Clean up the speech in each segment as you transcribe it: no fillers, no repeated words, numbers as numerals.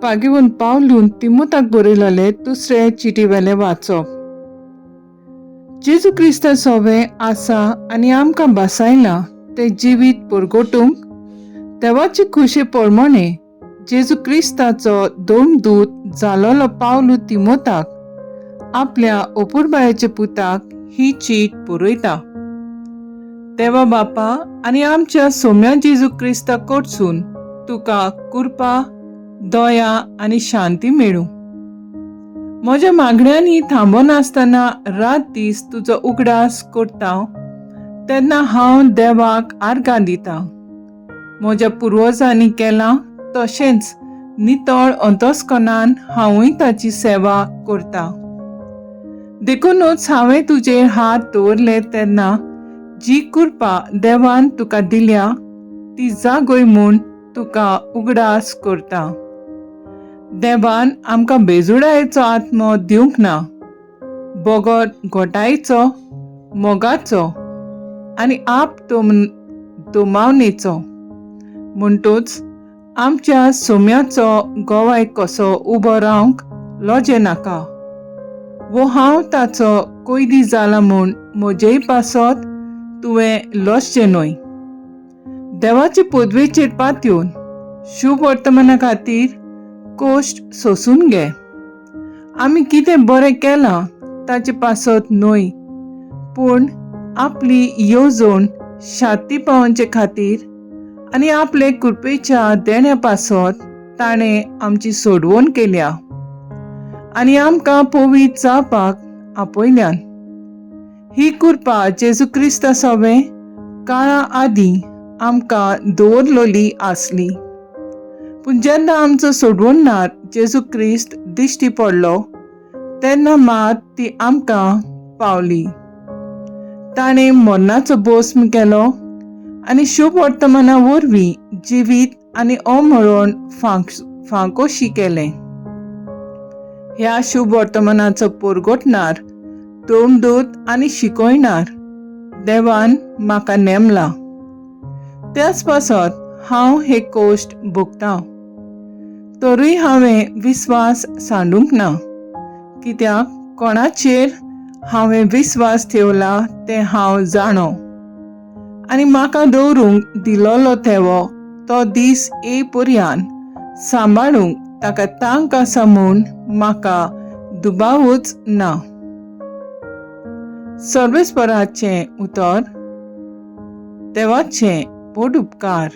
पागेवन पावलून तिमोताक बरयलेले दुसरे चिटीवेलें वाचप. जेजू क्रिस्ता सोवे आसा आनी आमकां भासायलां तें जिवीत परगटूंक देवाचे खुशे प्रमाणे जेजू क्रिस्ताचो दोन दूत जालोलो पावलू तिमोताक आपल्या अपुरबायाच्या पुताक ही चीट बरयता. देवा बापा आनी आमच्या सोम्या जेजू क्रिस्ता कडसून तुका कृपा, दया आनी शांती मेळूं. म्हज्या मागण्यांनी थांबनासतना रात दीस तुजो उगडास करता तेन्ना हांव देवाक आर्गां दितां. म्हज्या पुर्वजांनी केलां तशेंच नितळ अंतस्कनान हांवूय ताची सेवा करता. देखूनच हांवें तुजेर हात दवरले तेन्ना जी कृपा देवान तुका दिल्या ती जागय म्हूण तुका उगडास करता. देवान आमकां बेजुडायेचो आत्मो दिवंक ना, बगर घोटायचो, मोगाचो आनी आप दोमावणेचो. म्हणटूच आमच्या सोम्याचो गोवाय कसो उबो रावंक लजे नाका वो हांव ताचो कोयदी जाला म्हूण म्हजेय पासत तुवें लजचें न्हय. देवाचे पदवेचेर पातयेवन शुभ वर्तमाना खातीर कोश्ट सोसून घे. आमी कितें बरें केलां ताचे पासत न्हय, पूण आपली येवजण शांती पावोवचे खातीर आनी आपले कृपेच्या देण्या पासत ताणें आमची सोडवण केल्या आनी आमकां पवित्र जावपाक आपयल्यान. ही कृपा जेजू क्रिस्ता सवें काळा आदीं आमकां दवरलेली आसली, पूण जेन्ना आमचो सोडवणदार जेजू क्रिस्त दिश्टी पडलो तेन्ना मात ती आमकां पावली. ताणें मरणाचो भस्म केलो आनी शुभ वर्तमाना वरवीं जिवीत आनी अमरण फांकोशी केलें. ह्या शुभ वर्तमानाचो परगटणार, तोंडदूत आनी शिकयणार देवान म्हाका नेमला. त्याच पासत हांव हे कोश्ट भोगतां, तरूय हांवें विस्वास सांडूंक ना, कित्याक कोणाचेर हांवें विस्वास ठेवला तें हांव जाणो आनी म्हाका दवरूंक दिलोलो तेवो तो दीस ये पर्यान सांबाळूंक ताका तांक आसा म्हूण म्हाका दुबावूच ना. सर्वेस्पराचें उतर. देवाचें व्हड उपकार.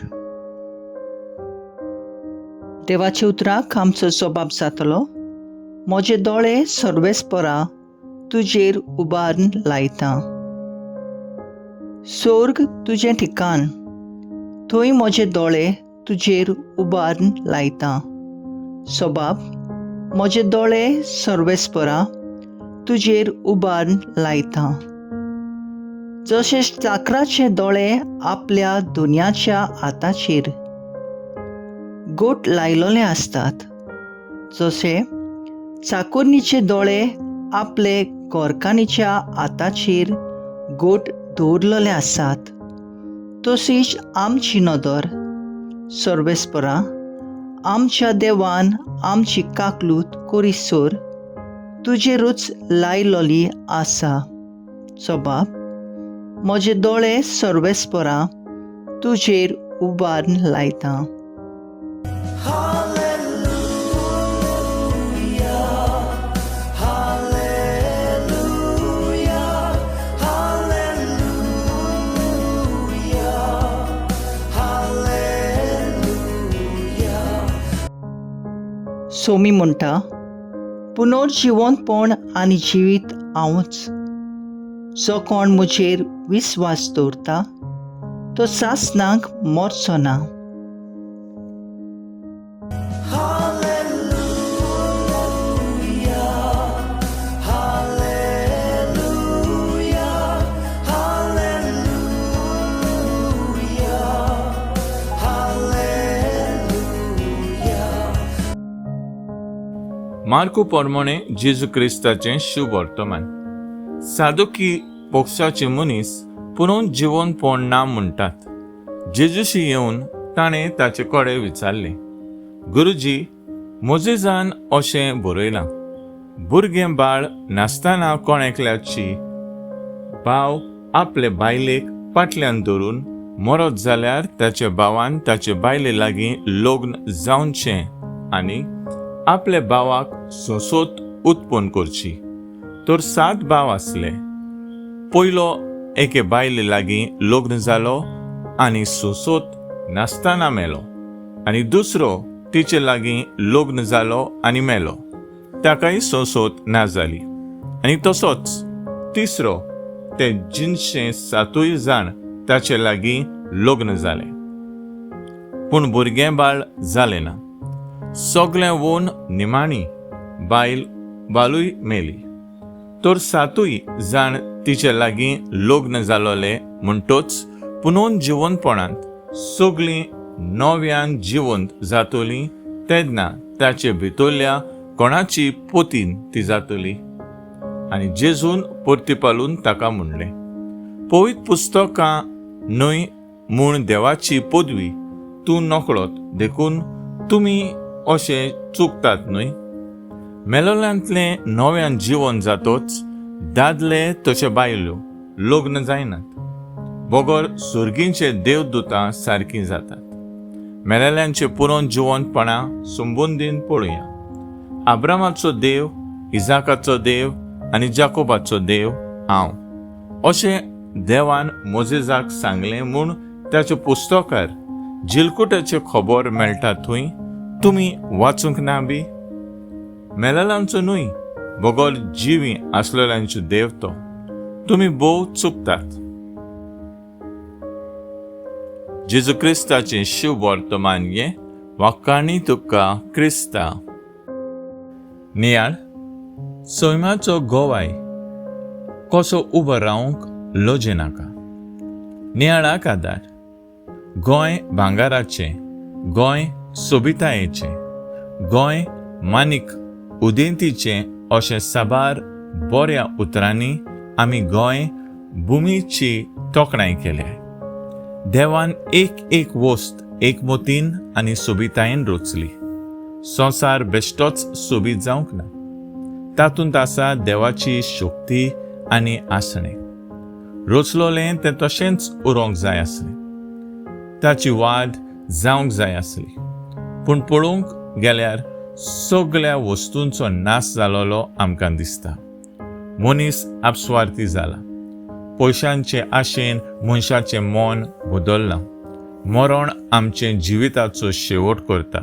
देवाच्या उतराक आमचो जबाब जातलो, म्हजे दोळे सर्वेस्परा तुजेर उबारून लायता. सोर्ग तुजें ठिकाण, थंय म्हजे दोळे तुजेर उबारून लायता. सोबाब, म्हजे दोळे सर्वेस्परा तुजेर उबारून लायता. जशे चाकराचे दोळे आपल्या दुनयाच्या हाताचेर गोट लायलोले आसतात, जशे चाकोरणीचे दोळे आपले गोरकानीच्या हाताचेर गोट दवरलेले आसात, तशीच आमची नदर सर्वेस्परा आमच्या देवान आमची काकलूत कोरीसर तुजेरूच लायलोली आसा. सबाब, म्हजे दोळे सर्वेस्परा तुजेर उबारून लायता. Hallelujah, Hallelujah, Hallelujah, Hallelujah. Somi म्हणटा, पुनर्जिवंतपण आनी जिवीत हांवूच. जो कोण म्हजेर विस्वास दवरता तो सासनाक मरचो ना. Hallelujah, Hallelujah, Hallelujah, Hallelujah. मार्कू प्रमाणे जेजू क्रिस्ताचें शुभ वर्तमान. सादुकी पक्षाचे मनीस पुणून जिवनपण ना म्हणटात. जेजूशी येवन ताणें ताचे कडेन विचारलें, गुरुजी, मोजेजान अशें बरयलां, भुरगें बाळ नासतना कोण एकल्याची भाव आपले बायलेक फाटल्यान धरून मरत जाल्यार ताच्या भावान ताचे बायले लागीं लग्न जावचें आनी आपल्या भावाक सोंसोत उत्पन्न करची. तर 7 भाव आसले. पयलो एके बायले लागीं लग्न जालो आनी सोंसोत नासतना मेलो, आनी दुसरो तिचे लागीं लग्न जालो आनी मेलो, ताकाय सोंसोत ना जाली. आनी तसोच तिसरो, ते जिनशे 7 जाण ताचे लागीं लग्न जाले, पूण भुरगें बाळ जालें ना. सगळें वोन निमाणी बायल बालूय मेली. तर 7 जाण तिचे लागीं लग्न जालोले म्हणटोच पुनून जिवनपणांत सगळीं नव्यान जिवंत जातली तेन्ना ताचे भितरल्या कोणाची पोतीन ती जातली. आनी जेजून परतीपालून ताका म्हणलें, पवित्र पुस्तकां न्हय म्हूण देवाची पदवी तूं नकळत, देखून तुमी अशें चुकतात न्हय. मेलोल्यांतलें नव्यान जिवन जातोच दादले तशे बायलो लग्न जायनात, बगर सुर्गींचे देवदुतां सारकीं जातात. मेलेल्यांचे पुरोवन जिवनपणा संबंदीन पळोवया. आब्रामाचो देव, इजाकाचो देव आनी जाकोबाचो देव हांव, अशें देवान मोजेजाक सांगलें म्हूण ताच्या पुस्तकार जिलकुटाचे खबर मेळटा थंय तुमी वाचूंक ना बी? मेलेल्यांचो न्हय बगर जिवी आसलेल्यांचो देव तो. तुमी भोव चुकतात. जेजू क्रिस्ताचें शिव वर्तमान हें वाकाणी तुका क्रिस्ता. नियाळ सैमाचो गोवाय कसो उबो रावंक लजेनाका. नियाळाक आदार गोंय भांगाराचें, गोंय सोबितायेचें, गोंय मानीक उदेंतीचें अशें साबार बऱ्या उतरांनी आमी गोंय भुमीची तोखणाय केल्या. देवान एक एक वस्त एकमतीन आनी सोबितायेन रचली. संवसार बेश्टोच सोबीत जावंक ना, तातूंत आसा देवाची शक्ती आनी आसणें. रचलोलें तें तशेंच उरोंक जाय आसलें, ताची वाद जावंक जाय आसली. पूण पळोवंक गेल्यार सगळ्या वस्तूंचो नाश जालोलो आमकां दिसता. मनीस आपस्वार्थी जाला, पयशांचे आशेन मनशाचें मन बदल्लां. मरण आमचें जिविताचो शेवट करता,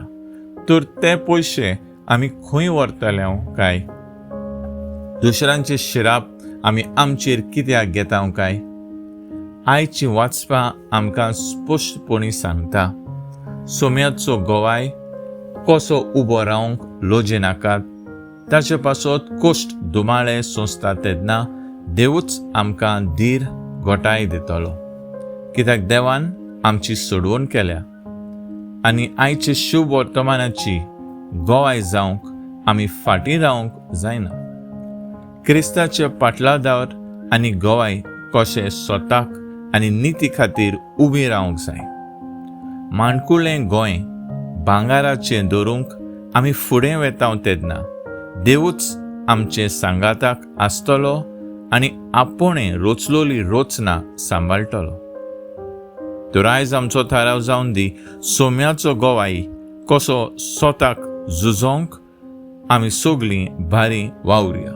तर ते पयशे आमी खंय व्हरतले काय? दुसऱ्यांचे शिराप आमी आमचेर कित्याक घेता काय? आयची वाचपां आमकां स्पश्टपणी सांगता, सोम्याचो गोवाय कसो उबो रावंक लजेनाकात, ताचे पासत कश्ट दुमाळे सोंसता तेन्ना देवूच आमकां धीर घोटाय दितलो, कित्याक देवान आमची सोडवण केल्या. आनी आयचे शुभ वर्तमानाची गोवाय जावंक आमी फाटीं रावंक जायना. क्रिस्ताचे पाटलादार आनी गोवाय कशें स्वताक आनी निती खातीर उबी रावंक जाय. माणकुलें गोंय भांगाराचें दवरूंक आमी फुडें वेता तेन्ना देवूच आमचे सांगाताक आसतलो आनी आपोणे रोचलोली रचना सांबाळटलो. तर आयज आमचो थाराव जावन दी, सोम्याचो गोवाय कसो स्वताक झुजोंक आमी सगळीं भारी वावरुया.